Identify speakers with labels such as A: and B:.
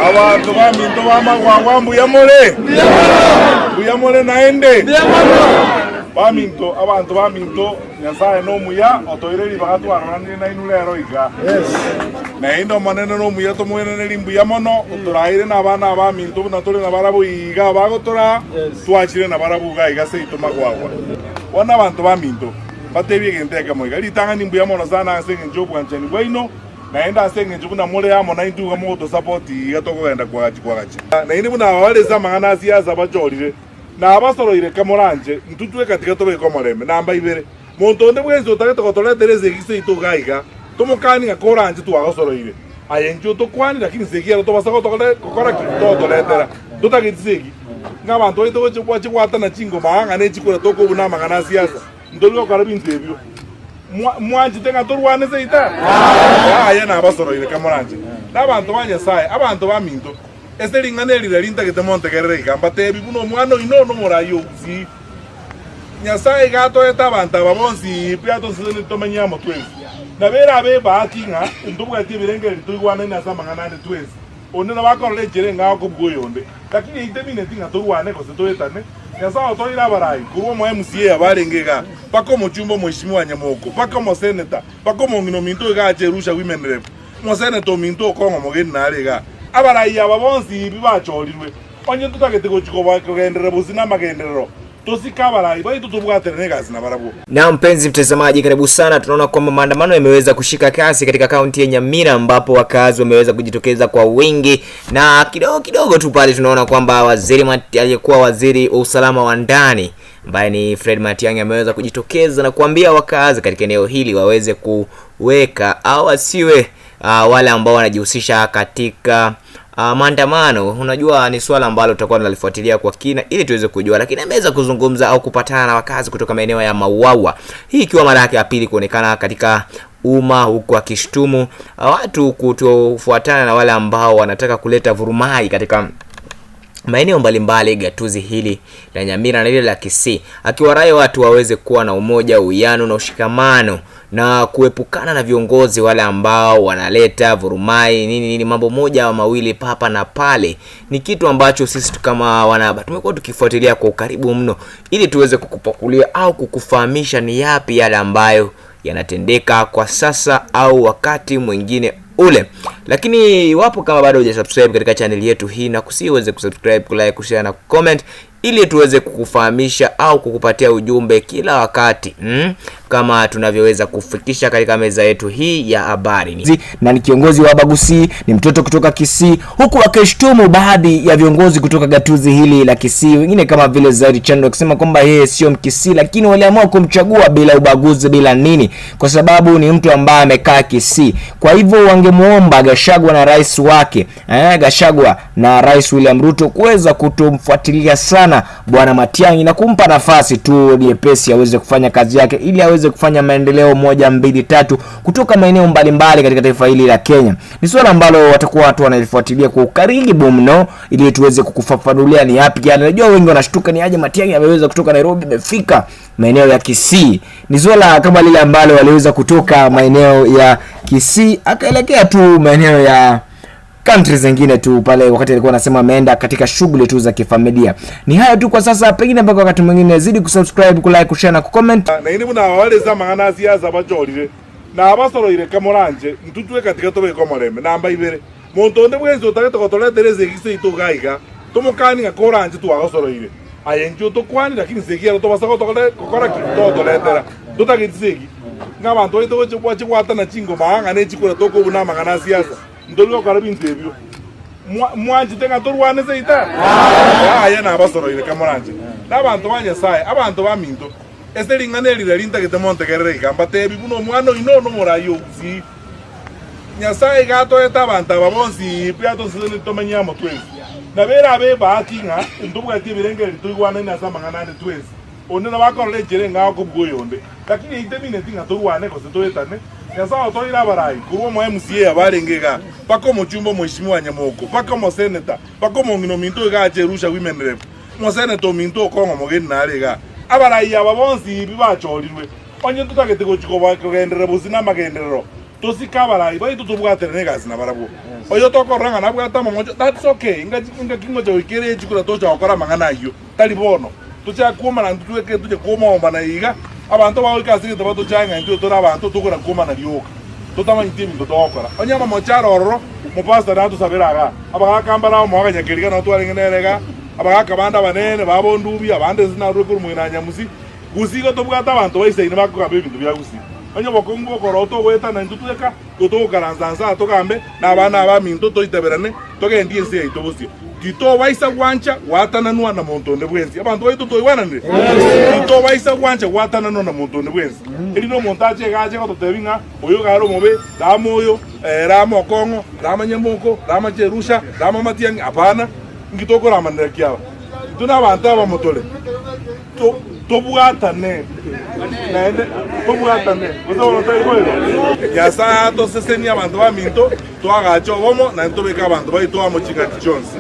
A: Abanto baminto b'amagwagwa mbuya more? Mbuya more naende? Baminto, abanto baminto, Nyasae nomuya, otoire ribaga twaroranire nainwe rero iga. Naende Omonene nomuya tomoiranerie mbuya mono, otoraire nabana abaminto buna tore nabarabwo iga abagotoraa, twachire nabarabwo iga iga seito magwagwa. Bono abanto baminto, mbatebie egento ekemo iga, ritang'ani mbuya mono sana ase engencho y'obwanchani bwaino, naende ase engencho buna more amo naintwe iga mogotosapoti iga tokogenda kwagachi kwagacha. Naende buna aba bare ase amang'ana a siasa bachorire, Nabasoroire kamoranche, intwe tweka tiga tobeke omorembe. Namba ibere, monto onde bwensi otagete gotoretera esegi seito iga iga, tomokanie ng'a koranche twagosoroire. Aye inche otokwanie, lakini segi ero tobasa gokora ki? Togotoretera. Ntotageti segi. Ng'a abanto baito gochia gochia goatana chingoma aa ng'a ne chikura tokobuna amang'ana a siasa. Ntori gokora binto ebio. Mwanchete ng'a torwane seita? Yaya nabasoroire kamoranche. Nabanto ba Nyasae, abanto baminto. Ase ring'ana eri riria ntagete montegerere iga, mbateebie buna omwana oino nomoraai o Gusii. Nyasae iga atoete abanto aba bonsi pi atosesenirie tomenye amo twensi. Nabo erabe ebahati ng'a ntobwati ebirengererio toigwanaine ase amang'ana ande twensi. Onde nabo akorora enchera eng'ao kobua oyonde. Lakini eyio temineti ng'a torwane gose toetane. Nyasae otoire abarai korwa omo MCA abarenge igaa, mpaka omochumba omweshimiwa Nyamoko, mpaka omoseneta, mpaka omong'ina ominto iga ache Erusha Women Rep. Omoseneta ominto okong'a omogeni nare igaa. Abarai aba bonsi pi bachorirwe, onye totagete gochia kogenderera bosio namagenderero, tosike abarai baito tobwaterane egasi nabarabwo.
B: Na mpenzi mtazamaji, karibu sana. Tunaona kwamba maandamano yameweza kushika kasi katika kaunti ya Nyamira ambapo wakazi wameweza kujitokeza kwa wingi, na kidogo kidogo tu pale tunaona kwamba waziri aliyekuwa waziri wa usalama wa ndani ambaye ni Fred Matiang'i ameweza kujitokeza na kuambia wakazi katika eneo hili waweze kuweka au wasiwe uh, wale ambao wanajihusisha katika uh, maandamano. Unajua ni swala ambalo tutakuwa tunalifuatilia kwa kina ili tuweze kujua, lakini ameweza kuzungumza au kupatana na wakazi kutoka maeneo ya Mauaua, hii ikiwa mara yake ya pili kuonekana katika umma huku akishtumu watu kutofuatana na wale ambao wanataka kuleta vurumai katika maeneo mbalimbali gatuzi hili la Nyamira na lile la Kisii, akiwarai watu waweze kuwa na umoja, uwiano na ushikamano na kuepukana na viongozi wale ambao wanaleta vurumai nini nini, mambo moja au mawili papa na pale. Ni kitu ambacho sisi kama wanahabari tumekuwa tukifuatilia kwa ukaribu mno, ili tuweze kukupakulia au kukufahamisha ni yapi yale ambayo yanatendeka kwa sasa au wakati mwingine ule. Lakini iwapo kama bado hujasubscribe katika channel yetu hii, na kusihi uweze kusubscribe, kulike, kushare na kucomment ili tuweze kukufahamisha au kukupatia ujumbe kila wakati mm, kama tunavyoweza kufikisha katika meza yetu hii ya habari.
C: Na ni kiongozi wa Abagusii, ni mtoto kutoka Kisii, huku akishtumu baadhi ya viongozi kutoka gatuzi hili la Kisii, wengine kama vile Zaid Chando akisema kwamba yeye sio Mkisii, lakini waliamua kumchagua bila ubaguzi, bila nini, kwa sababu ni mtu ambaye amekaa Kisii. Kwa hivyo wangemuomba Gachagua na rais wake eh, Gachagua na Rais William Ruto kuweza kutomfuatilia sana bwana Matiang'i na kumpa nafasi tu nyepesi aweze kufanya kazi yake ili aweze kufanya maendeleo moja mbili tatu kutoka maeneo mbalimbali katika taifa hili la Kenya. Ni swala ambalo watakuwa watu wanalifuatilia kwa ukaribu mno ili tuweze kukufafanulia ni yapi yale. Najua wengi wanashtuka ni aje Matiang'i ameweza kutoka Nairobi amefika maeneo ya Kisii. Ni swala kama lile ambalo waliweza kutoka maeneo ya Kisii akaelekea tu maeneo ya country zingine tu pale, wakati alikuwa anasema ameenda katika shughuli tu za kifamilia. Ni hayo tu kwa sasa, pengine mpaka wakati mwingine, zidi kusubscribe, kulike, kushare na kucomment.
A: Naende buna aba bare ase amang'ana a siasa bachorire, na abasoroire kamoranche, intwe tweka tiga tobeke omorembe. Namba ibere, monto onde bwensi otagete gotoretera esegi seito iga iga, tomokanie ng'a koranche twagosoroire. Aye inche otokwanie, lakini segi ero tobasa gokora ki? Togotoretera. Ntotageti segi, ng'a abanto baito gochia gochia goatana chingoma aa ng'a ne chikura tokobuna amang'ana a siasa. Ntori gokora binto ebio. Mwanchete ng'a torwane seita? Yaya nabasoroire kamoranche. Nabanto ba Nyasae, abanto baminto, ase ring'ana eri riria ntagete montegerere iga, mbateebie buna omwana oino nomoraai o Gusii. Nyasae iga atoete abanto aba bonsi pi atosesenirie tomenye amo twensi. Nabo erabe ebahati ng'a ntobwati ebirengererio toigwanaine ase amang'ana ande twensi. Onde nabo akorora enchera eng'ao kobua oyonde. Lakini eyio temineti ng'a torwane gose toetane. Nyasae otoire abarai korwa omo MCA abarenge igaa, mpaka omochumba omoeshimiwa Nyamoko, mpaka omoseneta, mpaka omong'ina ominto igaa ache Erusha Women Rep, omoseneta ominto okong'a omogeni nare igaa. Abarai aba bonsi pi bachorirwe, onye totagete gochi koba kogenderera bosio namagenderero, tosike abarai baito tobwaterane egasi nabarabwo. Oyo tokorora ng'a nabwate amang'ocho, that's okay, ingachi ingaki ngocha goika ere echikura tocha gokora amang'ana ayio, tari bono. Tochake kwomana intwe tweke toche kwomaomana iga, abanto bagoika ase egento batochae ng'a intwe tore abanto tokona kwomana rioka, totamanyeti ebinto togokora. Onye amamocho are ororo, omopastor natosabere igaa, abagaka mbare amo aganyakeriga nabo twarenge nere igaa, abagaka bande abanene baba ondubi, abande inse narure korwa moino ya nyamusi, gose igo tobwate abanto baisaine bakogamba ebinto bia gusii. Onye obokong'u bokoroo togoetana intwe tweka, igo togokaransa nse aa togambe, na abana abaminto toitaberane, Togendie ense yaito bosio, titobaisa gwancha gwatananwa na monto onde bwensi. Abanto baito toigwananire? Titobaisa gwancha gwatananwa na monto onde bwensi. Erinde omonto ache iga ache gototebia ng'a oyo iga are omobe, rama oyo, rama okong'o, rama nyamoko, rama cherusha, rama matiang'i. Hapana, inki tokoramanera ki aba? Intwe nabanto abamo tore. Tobwatane naende tobwatane, gose bono tari boigo? Nyasae atosesenie abanto baminto, toagache obomo, naende tobeke abanto baito amo chingaki chionsi.